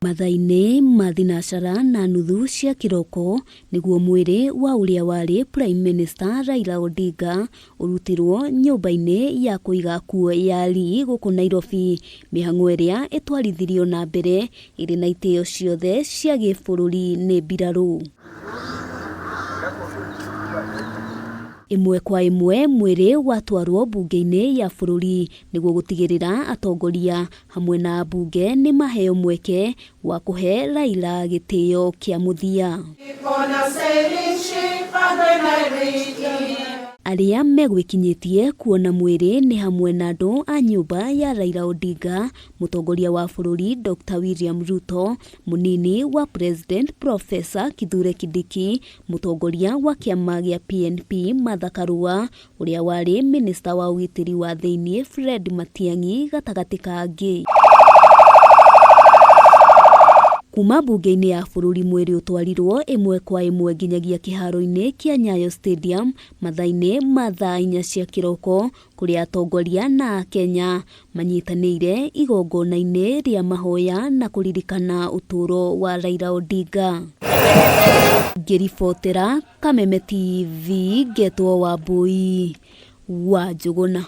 Mathaa-inĩ ma thinacara na nuthu cia kĩroko nĩguo mwĩrĩ wa ũrĩa warĩ Prime Minister Raila Odinga ũrutirwo nyũmba-inĩ ya kũiga akuũ ya Lee gũkũ Nairobi, mĩhang'o ĩrĩa ĩtwarithirio na mbere ĩrĩ na itĩo ciothe cia gĩbũrũri nĩ mbirarũ. Ĩmwe kwa ĩmwe mwĩrĩ watwarwo mbunge-inĩ ya bũrũri nĩguo gũtigĩrĩra atongoria hamwe na ambunge nĩ maheo mweke wa kũhe Raila gĩtĩo kĩa mũthia. Arĩa megwĩkinyĩtie kuona mwĩrĩ nĩ hamwe na andũ a nyũmba ya Raila Odinga, mũtongoria wa bũrũri Dr William Ruto, mũnini wa President Professor Kithure Kindiki, mũtongoria wa kĩama gĩa PNP Martha Karua, ũrĩa warĩ minista wa ũgitĩri wa thĩinĩ Fred Matiang'i gatagatĩ ka angĩ. Kuma mbunge-inĩ ya bũrũri mwĩrĩ ũtwarirwo ĩmwe kwa ĩmwe nginyagia kĩharo-inĩ kĩa Nyayo Stadium mathaa-inĩ ma thaa inya cia kĩroko kũrĩa atongoria na Akenya manyitanĩire igongona-inĩ rĩa mahoya na kũririkana ũtũũro wa Raila Odinga. Ngĩribotera Kameme TV ngetwo Wambui wa Njũgũna.